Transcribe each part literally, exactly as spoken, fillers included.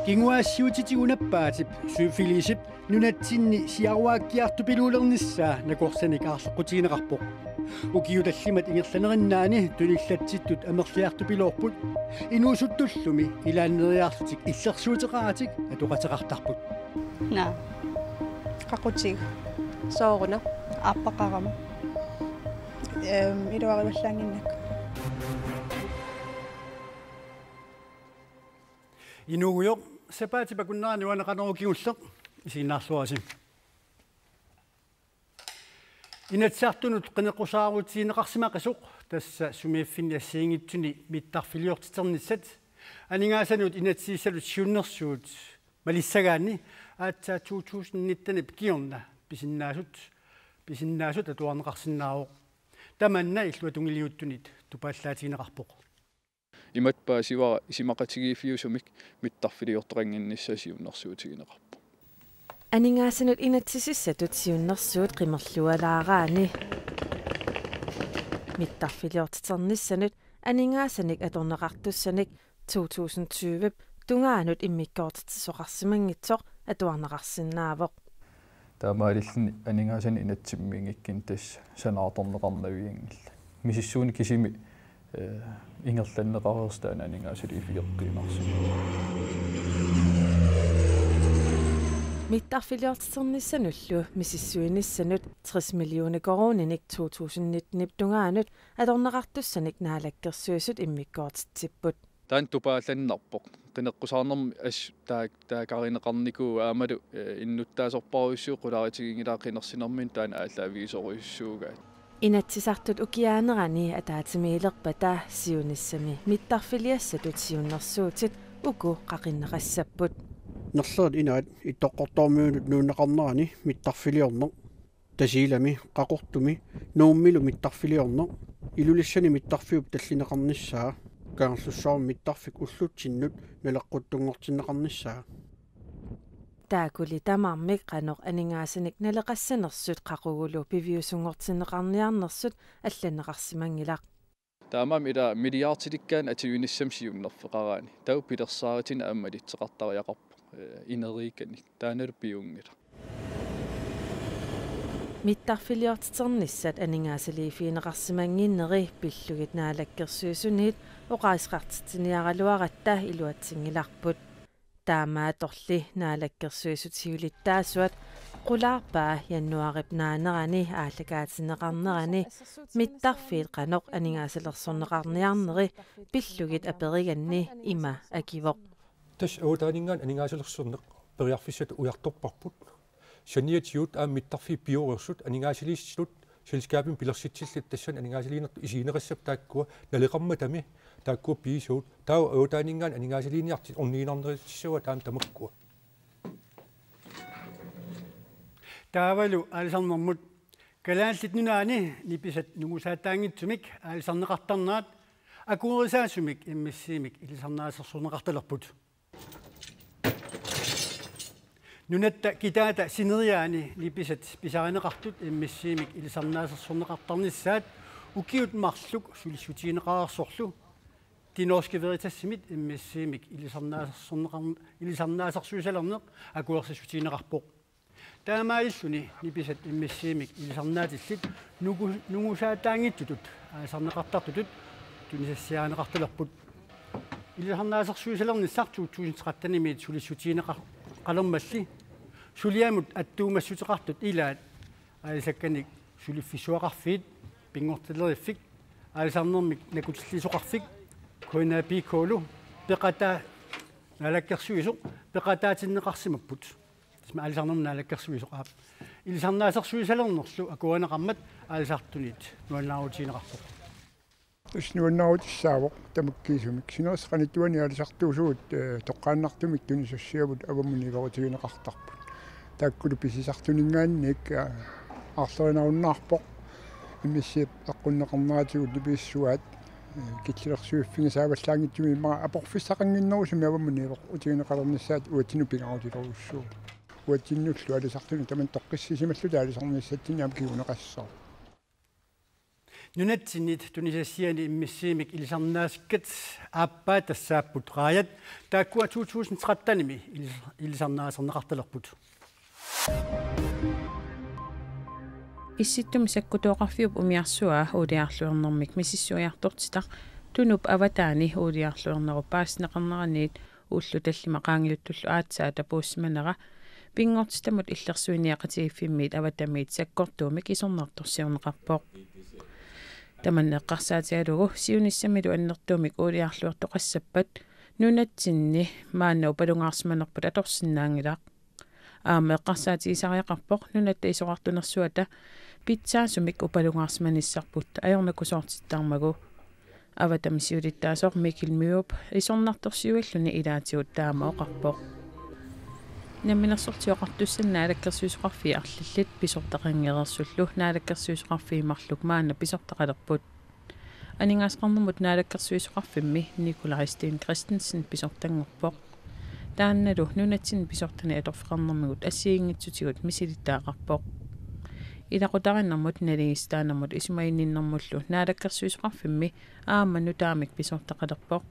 Kinguaassiuutitigut nappaatip syfilisip nunatsinni siaruaakkiartupiluulernissaa nakorsanik aarleqqutigineqarpoq. Ukiut tallimat ingerlanerinnaanni tunillatsittut amerliartupiloorput, inuusuttullumi ilaanneriarlutik illersuuteqaratik atoqateqartarput. Naa. Qaqutiga. Sooruna? Aappaqarama. Ehm, iluarivallaannginnakku. Inuugujoq, sapaatip akunnerani uani Qanorooq kingulleq, isiginnaarluarisi. Inatsisartunut qineqqusaarutigineqarsimaqisoq, tassa sumiiffinni assigiinngitsuni mittarfiliortiternissat, aningaasanut inatsisissatut siunnersuut malissagaanni aatsaat to tusind nittenip kingorna pisinnaasut, pisinnaasut atuarneqarsinnaavoq. Tamanna illuatungiliuttunit tupaallaatigineqarpoq. Imatut paasivara isumaqatigiiffiusumik mittarfiliortoqannginnissaa siunnersuutigineqarpoq. Aningaasanut inatsisissatut siunnersuut qimerlualaaraanni mittarfiliortiternissanut aningaasanik atorneqartussanik to tusind tyve tungaanut immikkoortitsisoqarsimanngitsoq atuarneqarsinnaavoq. Taamaalilluni aningaasanik inatsimmiinngikkunik tassa sanaartorneqarnavianngillat. Misissuineq kisimi, eh, ingerlanneqareersoq taanna aningaasaliiffigeqqiinnarsimasoq. Mittarfiliortiternissanullu misissuinissanut tres millioner koruuninik to tusind nittenip tungaanut atorneqartussanik Naalakkersuisut immikkoortitsipput. Taanna tupaallannarpoq. Qineqqusaarnermi assut taa-, taakarineqarnikuuvoq aammalu, eh, innuttaasorpassuit qulaarutiginngilaat qinersinermini taanna aallaavigisorujussuugaat. Inatsisartut ukiaanerani ataatsimiilerpata siunissami mittarfiliassatut siunnersuutit uku qaqinneqassapput. Nerlerit inaat Ittoqqortoormiunut nuunneqarnerani mittarfiliorneq. Tasiilami, Qaqortumi, Nuummilu mittarfiliorneq, Ilulissani mittarfiup tallineqarnissaa, Kangerlussuarmi mittarfik ullutsinnut naleqquttunngortinneqarnissaa. Taakkuli tamarmik qanoq aningaasanik naleqassanersut qaqugulu piviusunngortinneqarniarnersut allanneqarsimanngilaq. Taamaammat ila milliardilikkaanni atuinissamut siunnerfeqaraanni. Taava pilersaarutit aamma malitseqartariaqarput, eh, ineriikkanik. Taannalu piunngilaq. Mittarfiliortiternissat aningaasaliiffigineqarsimannginneri pillugit Naalakkersuisuniit oqaaseqartitsiniaraluaratta iluatsinngilarput. Taamaattorli Naalakkersuisut siulittaasuat qulaarpaa januaarip naanerani aallakaatinneqarnerani mittarfiit qanoq aningaasalersorneqarniarneri pillugit aperiganni ima akivoq. Tassa avataaninngaanniit aningaasalersorneq periarfissatut ujartorparput. Saniatigut aamma mittarfiit pioreersut aningaasaliissutut selskabimik pilersitsillutik tassani aningaasaliinertut isigineqassapput taakkua naleqarmatami taakkua piisuut. Taava avataaninngaanniit aningaasaliiniartut orniginarnerutissavaat aamma tamakkua. Taavalu aalisarnermut Kalaallit Nunaanni nipisat nungusaataanngitsumik aalisarneqartarnerat akuerisaasumik M S C-mik ilisarnaasersorneqartalerput. Nunatta kitaata sineriaani nipisat pisarineqartut M S C-mik ilisarnaasersorneqartarnissaat ukiut marluk sulissutigineqareersorlu De Norske Veritasimit M S C-mik ilisarnaasersorneqar-, ilisarnaasersuisalerneq akuersissutigineqarpoq. Taamaalilluni nipisat M S C-mik ilisarnaatillit nungu-, nungusaataanngitsutut aalisarneqartartutut tunisassiarineqartalerput. Ilisarnaasersuisalernissaq to tusind tretten-imiit sulissutigineqalermalli suliamut attuumassuteqartut ilaat aalisakkanik suliffissuaqarfiit, pinngortileriffik, aalisarnermik nakutilliisoqarfik, K N A P K-lu, peqataa-, Naalakkersuisoq peqataatinneqarsimapput. Tassa aalisarnermut Naalakkersuisoq aap. Ilisarnaasersuisalernerlu akuerineqarmat aalisartunit nuannaarutigineqarpoq. Tassa nuannaarutissaavoq tamakkiisumik. Sinerissap qanittuani aalisartuusugut, eh, toqqaannartumik tunisassiavut avammut niuerutigineqartarput. Taakkulu pisisartuninngaanniit, eh, aarlerinarunnaarpoq. M S C-p eqqunneqarneratigut nipigissuaat, eh, killilersuiffigisaavallaanngitsumik immaqa aporfissaqannginnerusumik avammut niuerutigineqalernissaat uatsinnut pingaarutilerujussuuvoq. Uatsinnullu aalisartunut tamanna toqqissisimalluta aalisarnissatsinnik aamma kinguneqassaaq. Nunatsinnit tunisassiani immissiimik ilisarnaasakkat aappaat tassaapput Raajat, taakkua to tusind tretten-imi ilis-, ilisarnaaserneqartalerput. Issittumi sakkutooqarfiup umiarsuaa uuliarluarnermik misissuiartortitaq Tunup avataani uuliarluarnerup paasineqarneraniit ullut tallimat qaangiuttullu aatsaat tapuussimanera pinngortitamut illersuiniaqatigiiffimmiit avatamiit sakkortuumik isornartorsiorneqarpoq. Tamanna eqqarsaatigalugu siunissamilu annertuumik uuliarluartoqassappat nunatsinni maanna upalungaarsimanerput atorsinnaanngilaq. Aamma eqqarsaatigisariaqarpoq nunatta isorartunersuata pitsaasumik upalungaarsimanissarput ajornakusoortittarmagu. Avatami siulittaasoq Mikkel Mørup isornartorsiuilluni ilaatigut taama oqarpoq. Namminersorlutik Oqartussat Naalakkersuisoqarfiit arlallit pisortaqanngereersullu naalakkersuisoqarfiit marluk maanna pisortaqalerput. Aningaasaqarnermut naalakkersuisoqarfimmi Nikolaj Steen Christensen pisortanngorpoq. Taannalu nunatsinni pisortanit atorfeqarnermigut assigiinngitsutigut misilittagaqarpoq. Ilaqutariinnermut, naligiissitaanermut isumaginninnermullu naalakkersuisoqarfimmi aamma nutaamik pisortaqalerpoq.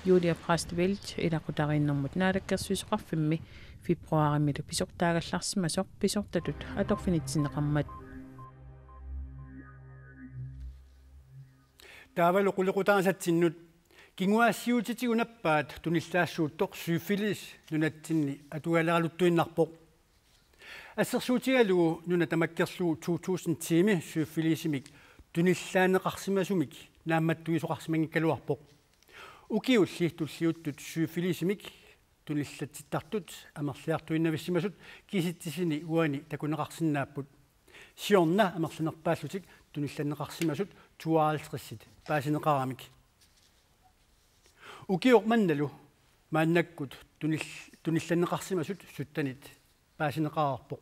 Julie Præstfeldt ilaqutariinnermut naalakkersuisoqarfimmi februaarimilu pisortaagallarsimasoq pisortatut atorfinitsinneqarmat. Taavalu qulequtaasatsinnut. Kinguaassiuutitigut nappaat tunillaassuuttoq syfilis nunatsinni atugaleraluttuinnarpoq. Assersuutigalugu nuna tamakkerlugu to tusind ti-mi syfilisimik tunillaanneqarsimasumik naammattuisoqarsimanngikkaluarpoq. Ukiulli tulliuttut syfilisimik tunillatsittartut amerliartuinnavissimasut kisitsisini uani takuneqarsinnaapput. Siorna amerlanerpaallutik tunillanneqarsimasut tooghalvtredsit paasineqaramik. Ukioq mannalu maannakkut tunil-, tunillanneqarsimasut syttenit paasineqareerpoq.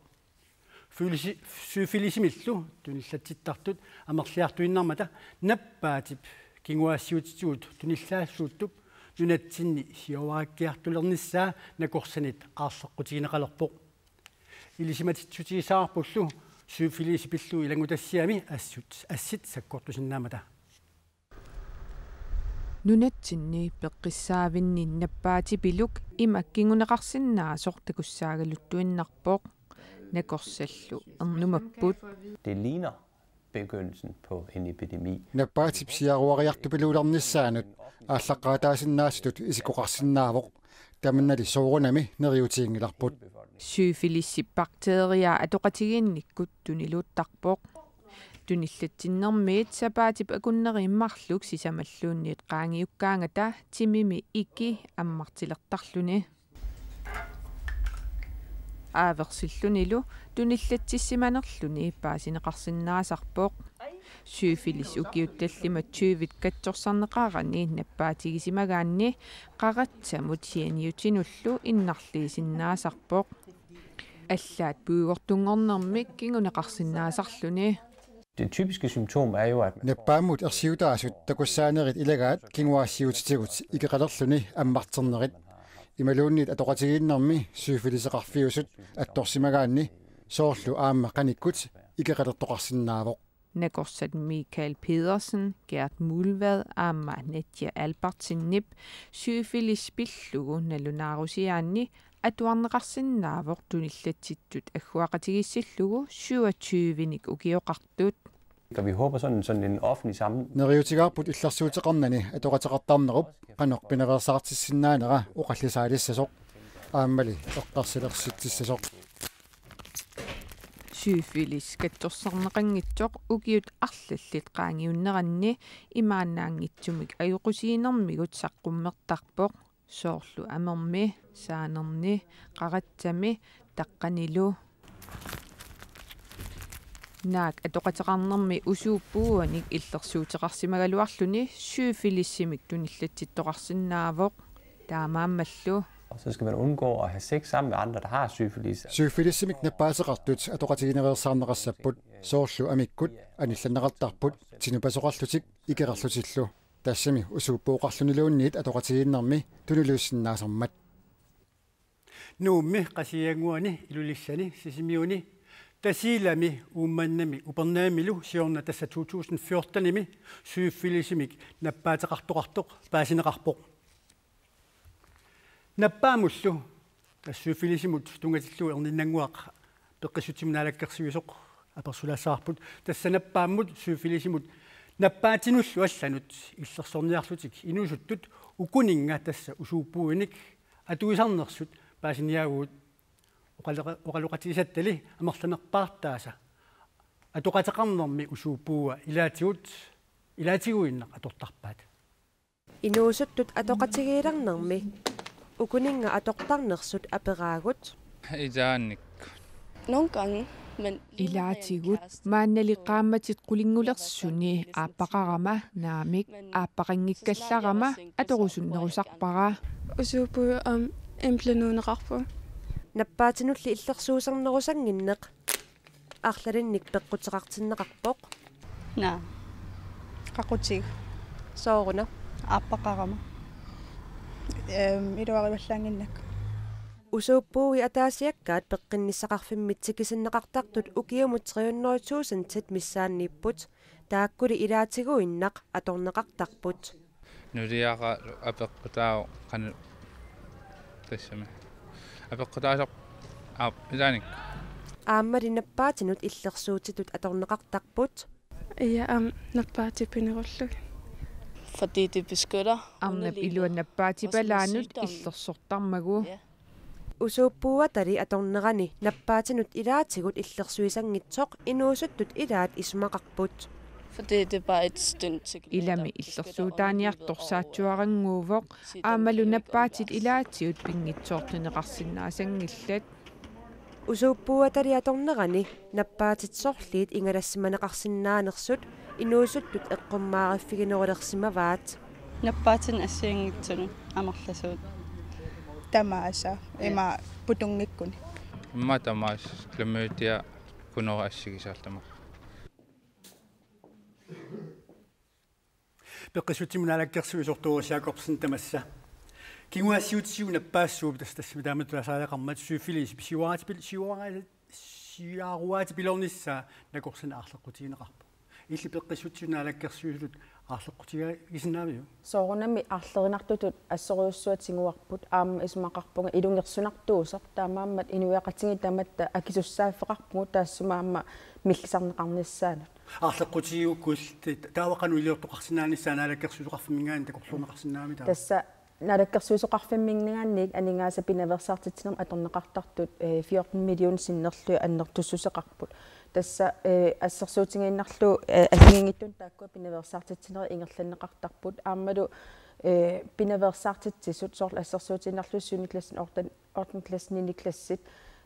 Fylisi-, syfilisimillu tunillatsittartut amerliartuinnarmata nappaatip kinguaassiuutitigut tunillaassuuttup nunatsinni sioraakkiartulernissaa nakorsanit aarleqqutigineqalerpoq. Ilisimatitsissutigissavarpullu syfilisi pillugu ilanngutassiami assut, assit sakkortusinnaammata. Nunatsinni peqqissaavinni nappaatipiluk ima kinguneqarsinnaasoq takussaagaluttuinnarpoq nakorsallu ernumapput. Det ligner begyndelsen på en epidemi. Nappaatip siaruariartupiluulernissaanut aallaqqaataasinnaasutut isikkoqarsinnaavoq. Tamannali soorunami neriutiginngilarput. Syfilisi bakteria atoqatigiinnikkut tuniluuttarpoq. Tunillatsinnermiit sapaatip akunneri marluk sisamalluunniit qaangiukkaangata timimi iki ammartilertarluni. Aaversillunilu tunillatsissimanerluni paasineqarsinnaasarpoq. Syfilis ukiut tallimat tyvit katsorsarneqarani nappaatigisimagaanni qaratsamut sianiutinullu innarliisinnaasarpoq. Allaat puigortunngornermik kinguneqarsinnaasarluni. Det typiske symptom er jo, at man Nappaammut ersiutaasut takussaanerit ilagaat kinguaassiuutitigut ikeqalerluni ammarternerit. Imaluunniit atoqatigiinnermi syfiliseqarfiusut attorsimagaanni soorlu aamma qanikkut ikeqalertoqarsinnaavoq. Nakorsat Michael Pedersen, Gert Muldvad aamma Nadja Albertsenip syfilis pillugu nalunaarusiaanni atuarneqarsinnaavoq tunillatsittut agguaqatigiissillugu syvogtyve-nik ukioqartut. Og vi håber sådan, sådan en offentlig sammen- Neriutigaarput illersuuteqarnani atoqateqartarnerup qanoq pinaveersaartissinnaanera oqallisaalissasoq. Aammali eqqarsilersitsissasoq. Syfilis katsorsarneqanngitsoq ukiut arlallit qaangiunneranni imaannaanngitsumik ajoqusiinermigut saqqummertarpoq, soorlu amermi, saanerni, qaratsami, taqqanilu. Naak atoqateqarnermi usuup puuanik illersuuteqarsimagaluarluni syfilisimik tunillatsittoqarsinnaavoq. Taamaammallu. Og så skal man undgå at have sex sammen med andre, der har syfilis. Syfilisimik nappaaseqartut atoqatiginereersaarneqassapput, soorlu amikkut anillanneqartarput tinupasoqarlutik ikeqarlutillu. Tassami usuup puuqarluniluunniit atoqatigiinnermi tuniluussinnaasormat. Nuummi, Qasigiannguani, Ilulissani, Sisimiuni, Tasiilami, Uummannami Upernavimmilu siorna tassa to tusind fjortenimi syfilisimik nappaateqartoqartoq paasineqarpoq. Nappaammullu tassa syfilisimut tunngatillugu erniinnannguaq peqqissutsimut naalakkersuisoq apersulaassavarput. Tassa nappaammut syfilisimut nappaatinullu allanut illersorniarlutik inuusuttut ukuninnga tassa usuuppuinik atuisarnersut paasiniaavugut. Oqaloqa-, oqaloqatigisattali amerlanerpaartaasa atoqateqarnermi usuuppuua ilaatigut, ilaatiguinnaq atortarpaat. Inuusuttut atoqatigiilernermi ukuninnga atortarnersut aperaagut. Ilaannik. Nogle gange, men lige nu er jeg i en Ilaatigut kæreste, maannali qaammatit qulinngulersuni aappaqarama naamik, aappaqanngikkallarama atorusunnerusarpara. Usuuppugut aamma en blandet underarpu. Nappaatinulli illersuusarnerusannginneq arlalinnik peqquteqartinneqarpoq. Naa. Qaqutigut. Sooruna? Aappaqarama. Ehm, iluarivallaannginnakku. Usuuppuui ataasiakkaat peqqinnissaqarfimmit tikisinneqartartut ukiumut tre hundrede tusindit missaanniipput. Taakkuli ilaatiguinnaq atorneqartarput. Nuliara apeqqutaavoq qanoq tassami. Apeqqutaasoq aap ilaanik. Aammali nappaatinut illersuutitut atorneqartarput. Ja, aamma nappaatit pinerullugit. Fordi det beskytter. Arnap underlivet, ilua nappaatipalaanut også mod sygdomme. Illersortarmagu. Ja. Usuuppuuatali atornerani nappaatinut ilaatigut illersuisanngitsoq inuusuttut ilaat isumaqarput. Fordi det er bare et stønt til. Ilami illersuutaaniartoq saatsuarannguuvoq, aammalu nappaatit ilaatigut pinngitsoortinneqarsinnaasanngillat. Usuuppuuatali atornerani nappaatit sorliit ingalassimaneqarsinnaanersut inuusuttut eqqummaariffiginerulersimavaat. Nappaatinut assigiinngitsunut amerlasuut. Tamaasa, ima putunngikkunik. Immaqa tamaasa klamydia kunora assigisaallutik. Peqqissutsimut naalakkersuisoq Doris Jakobsen tamassa. Kinguaassiuutitigut nappaassuup tassa tassami taamatut taasariaqarmat syfilis siuaraatipil-, siuara-, siaruaatipiloornissaa nakorsanik aarleqqutigineqarpoq. Illit peqqissutsimut naalakkersuisutut aarleqqutigigisinnaaviuk? Soorunami aarlerinartutut assorujussuaq tiguarput aamma isumaqarpunga ilungersunartuusoq taamaammat inuiaqatigiit tamatta akisussaaffeqarpugut taassuma aamma millisarneqarnissaanut. Aarleqqutigigukku illit taava qanoq iliortoqarsinnaanissaa naalakkersuisoqarfimminngaanniit takorluuineqarsinnaammi taava? Tassa naalakkersuisoqarfimminngaanniit aningaasat pinaveersaartitsinermut atorneqartartut, eh, fjorten million sinnerlugit annertussuseqarput. Tassa, eh, assersuutigiinnarlugu, eh, assigiinngitsunik taakkua pinaveersaartitsinerit ingerlanneqartarput. Aammalu, eh, pinaveersaartitsisut soorlu assersuutigiinnarlugu syvende klasse, ottende, ottende klasse, niende klassit,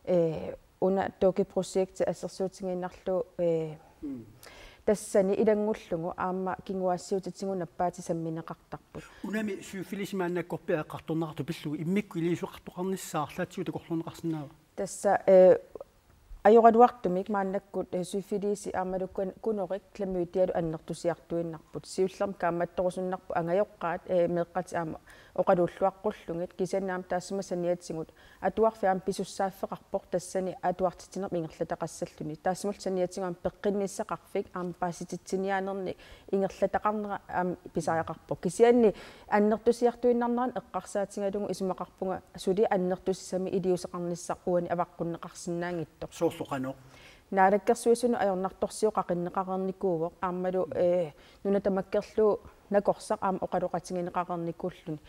eh, una dukkeprojekti assersuutigiinnarlugu, eh, mm, tassani ilanngullugu aamma kinguaassiuutitigut nappaatit sammineqartarput. Unami syfilisi maannakkorpiaq eqqartorneqartoq pillugu immikkut iliuuseqartoqarnissaa arlaatsigut takorluuineqarsinnaava? Tassa, eh, ajoraluartumik maannakkut, eh, syfilisi aammalu kun-, kunorik klamydialu annertusiartuinnarput. Siullermik kaammattorusunnarput angajoqqaat, eh, meeqqatit aamma oqaluulluaqqullugit, kisianni aamma taassuma saniatigut atuarfik aamma pisussaaffeqarpoq tassani atuartitsinermik ingerlataqassalluni. Taassumalu saniatigut aamma peqqinnissaqarfik aamma paasititsiniaanernik ingerlataqarnera aamma pisariaqarpoq. Kisianni annertusiartuinnarnerani eqqarsaatigalugu isumaqarpunga suli annertusisamik iliuuseqarnissaq uani avaqqunneqarsinnaanngitsoq. Soorlu qanoq? Naalakkersuisunut ajornartorsiut qaqinneqareernikuuvoq aammalu, eh, nuna tamakkerlugu nakorsaq aamma oqaloqatigineqareernikuulluni.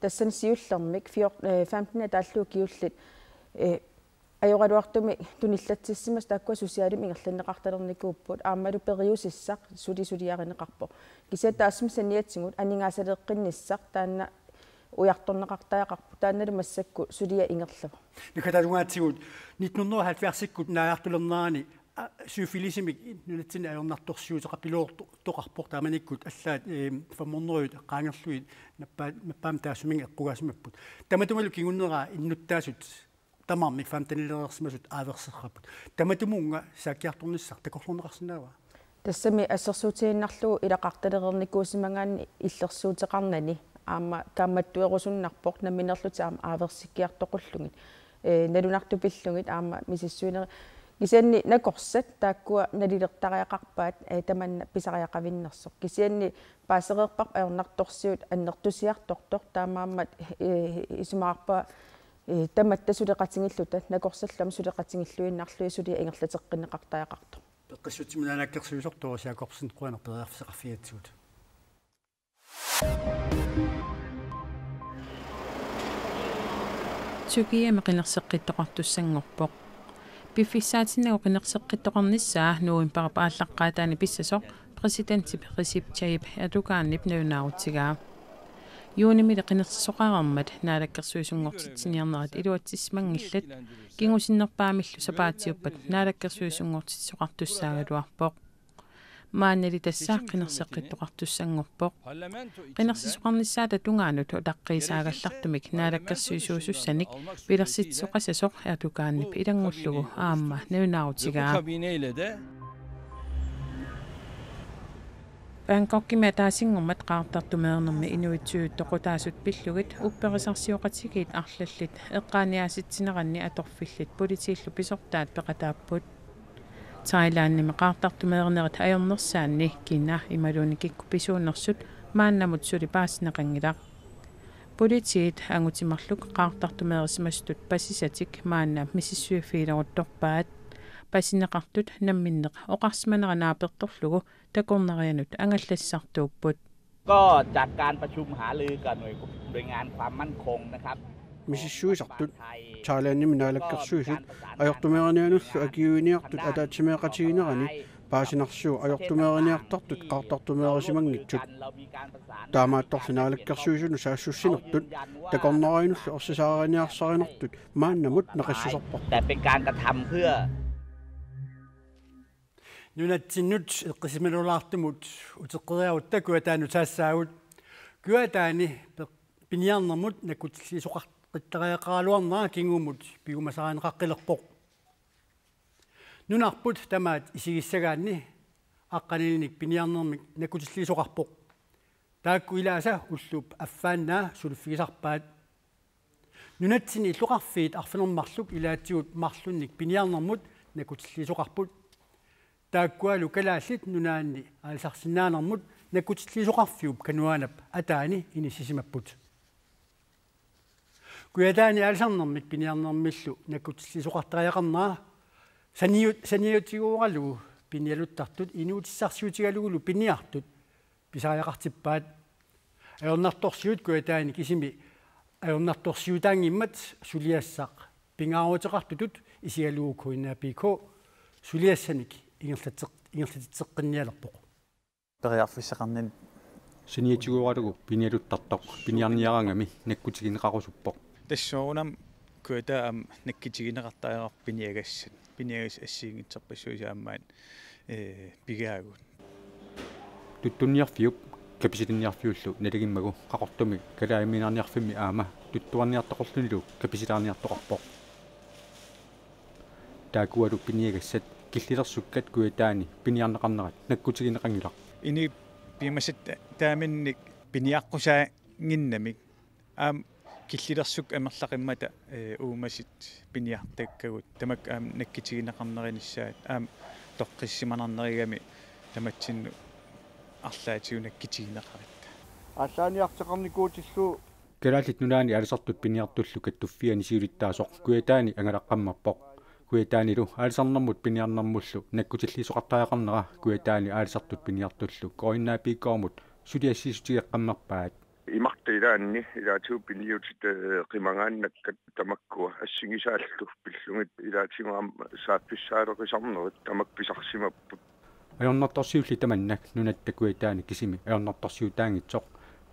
Tassani siullermik fjor-, eh, femten taallugu kingulliit, eh, ajoraluartumik tunillatsissimasut taakkua socialimik ingerlanneqartalernikuupput aammalu periusissaq suli suliarineqarpoq. Kisianni taassuma saniatigut aningaasaleeqqinnissaq taanna ujartorneqartariaqarpoq, taannalu massakkut suliaq ingerlavoq. Naggataatungaatsigut nitten hundrede og halvfjerdsikkut naajartulernerani, a, syfilisimik nunatsinni ajornartorsiuteqarpiloortoqarpoq taamanikkut allaat, eh, fem hundrede qaangerlugit nappaa-, nappaammik taassuminnga eqqugaasimapput. Tamatumalu kinguneraa innuttaasut tamarmik femtenilereersimasut aaverseqqapput. Tamatumunnga saakkiartornissaq takorluuineqarsinnaava? Tassami assersuutigiinnarlugu ilaqartalereernikuusimagaanni illersuuteqarnani aamma kaammattuerusunnarpoq nammineerlutik aamma aaversikkiartoqqullugit. Eh, nalunartut pillugit aamma misissuinerit Kisianni nakorsat taakkua nalilertariaqarpaat, eh, tamanna pisariaqavinnersoq. Kisianni paasereerparput ajornartorsiut annertusiartortoq, taamaammat, eh, isumaqarpunga, eh, tamatta suleqatigiilluta, nakorsallu aamma suleqatigiilluinnarlugit suliaq ingerlateqqinneqartariaqartoq. Peqqissutsimik Naalakkersuisoq Doris Jakobsen, qujanaq periarfissaqarfigigatsigut. Tyrkiami qinerseqqittoqartussanngorpoq. Piffissaatinnagu qinerseqqittoqarnissaa novembarip aallaqqaataani pissasoq præsidentip Recep Tayyip Erdoganip nalunaarutigaa. Juunimili qinersisoqareermat naalakkersuisunngortitsiniarnerat iluatsissimanngillat, kingusinnerpaamillu sapaatiuppat naalakkersuisunngortitsisoqartussaagaluarpoq. Maannali tassa qinerseqqittoqartussanngorpoq. Qinersisoqarnissaata tungaanut utaqqiisaagallartumik naalakkersuisuusussanik pilersitsisoqassasoq Erdoganip ilanngullugu aamma nalunaarutigaa. Bangkokimi ataasinngormat qaartartumeernermi inuit tyve toqutaasut pillugit upperisarsioqatigiit arlallit eqqaaniaasitsineranni atorfillit politiillu pisortaat peqataapput. Thailandimi qaartartumeerinerit ajornersaanni kina imaluunniit kikkut pisuunersut maannamut suli paasineqanngilaq. Politiit angutit marluk qaartartumeerisimasutut pasisatik maanna misissuiffigileruttorpaat. Pasineqartut namminneq oqarsimanera naapertorlugu takornarianut angallassisartuupput. ก็จัดการประชุมหารือกับหน่วยหน่วยงานความมั่นคงนะครับ Misissuisartut Thailandimi naalakkersuisut ajortumeeriniannullu akiuiniartut ataatsimeeqatiginerani paasinarsivoq ajortumeeriniartartut qaartartumeerisimanngitsut. Taamaattorli naalakkersuisunut saassussinertut takornarianullu ersisaariniarsarinartut maannamut naqissuserparput. แต่เป็นการกระทำเพื่อ Nunatsinnut eqqissimalulaartumut uteqqeriarutta Kujataanut saassaagut. Kujataani pe-, piniarnermut nakkutilliisoqartariaqaraluarnera kingumut piumasarineqaqqilerpoq. Nunarput tamaat isigissagaanni aqqanilinnik piniarnermik nakkutilliisoqarpoq. Taakku ilaasa ullup affaannaa suliffigisarpaat. Nunatsinni illoqarfiit arfineq-marluk ilaatigut marlunnik piniarnermut nakkutilliisoqarput. Taakkualu Kalaallit Nunaanni aalisarsinnaanermut nakkutilliisoqarfiup Kanuanap ataani inissisimapput. Kujataani aalisarnermik piniarnermillu nakkutilliisoqartariaqarnera saniu-, saniutigooralugu pinialuttartut inuutissarsiutigalugulu piniartut pisariaqartippaat. Ajornartorsiut Kujataani kisimi ajornartorsiutaanngimmat suliassaq pingaaruteqartutut isigalugu K N A P K suliassanik ingerlatseq-, ingerlatitseqqinnialerpoq. Periarfissaqarnani saniutigooralugu pinialuttartoq piniarniaraangami nakkutigineqarusuppoq. Tassa soorunami Kujataa aamma nakkutigineqartariaqarpoq piniagassat. Piniagassat assigiinngitsorpassuit aamma, ee, pigaagut. Tuttunniarfiup Kapisilinniarfiullu nalingimmagu Qaqortumi Kalaaliminerniarfimmi aamma tuttuarniartoqarlunilu Kapisilaarniartoqarpoq. Taakkualu piniagassat killilersukkat Kujataani piniarneqarnerat nakkutigineqanngilaq. Inuit piumasat taamannak piniaqqusaannginnamik aamma killilersukkut amerlaqimmata, ee, uumasit piniartakkagut tamakku aamma nakkutigineqarnerinissaat aamma toqqissisimanarnerigami tamatsinnut arlaatigut nakkutigineqaratta. Aallaaniarteqarnikuutillu. Kalaallit Nunaanni aalisartut piniartullu kattuffianni siulittaasoq Kujataani angalaqqammerpoq. Kujataanilu aalisarnermut piniarnermullu nakkutilliisoqartariaqarnera Kujataani aalisartut piniartullu K N A P K-mut suliassiissutigeqqammerpaat. Imarta ilaanni ilaatigut piniutit, ee, qimagaannakkat tamakkua assigisaallu pillugit ilaatigut aamma saaffissaaleqisarnerit tamakku pisarsimapput. Ajornartorsiulli tamanna nunatta Kujataani kisimi ajornartorsiutaanngitsoq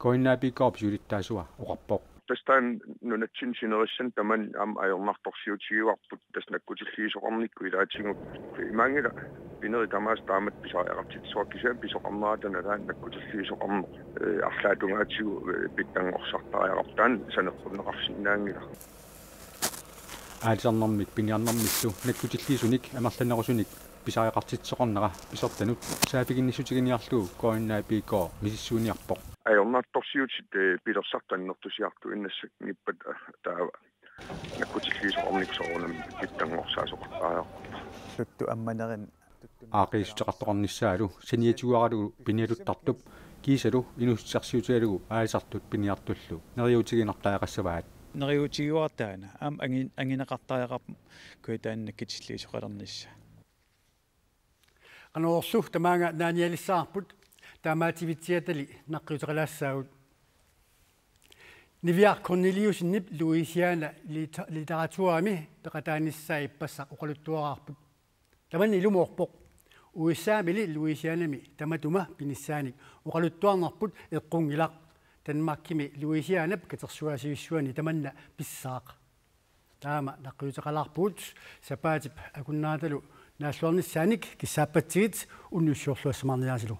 K N A P K-p siulittaasua oqarpoq. Tassa taanna nunatsinni sinerissami tamanna aamma ajornartorsiutigaarput tassa nakkutilliisoqarnikkut ilaatigut. Imaanngilaq pinerit tamaasa taamatut pisariaqartitsisoqarput kisianni pisoqarnerata nalaani nakkutilliisoqarneq, ee, arlaata tungaatigut, ee, pitsanngorsartariaqarpoq taanna saneqqunneqarsinnaanngilaq. Aalisarnermik piniarnermillu nakkutilliisunik amerlanerusunik pisariaqartitsisoqarnera pisortanut saaffiginnissutiginiarlugu K N A P K misissuiniarpoq. Ajornartorsiutit, ee, pilersaarutit annertusiartuinnassanngippat, ee, taava nakkutilliisoqarnikkut soorunami pitsanngorsaasoqartariaqarpoq. tuttu ammanerin aaqqissuteqartoqarnissaalu saniatigaaralugu pinialuttartup kiisalu inuussutissarsiutigalugu aalisartut piniartullu neriuutigiinnartariaqassavaat. Neriuutigiuartaana aamma angin- angineqartariaqarpoq kujataani nakkutilliisoqalernissaa. Qanorlu tamaanga naanialissavarput, taamaativitsiatali naqqiuteqalaassaagut. Niviaq Korneliussenip Louisiana liter- litteraturimi peqataanissaa ippassaq oqaluttuaraarput. Tamanna ilumoorpoq. U S A-mili Louisianami tamatuma pinissaanik oqaluttuarnerput eqqunngilaq. Danmarkimi Louisianap katersugaasivissuani tamanna pissaaq. Taama naqqiuteqalaarpugut, sapaatip akunneratalu naalluarnissaanik kissaappatsigit unnussiorluassamaarniaasilu.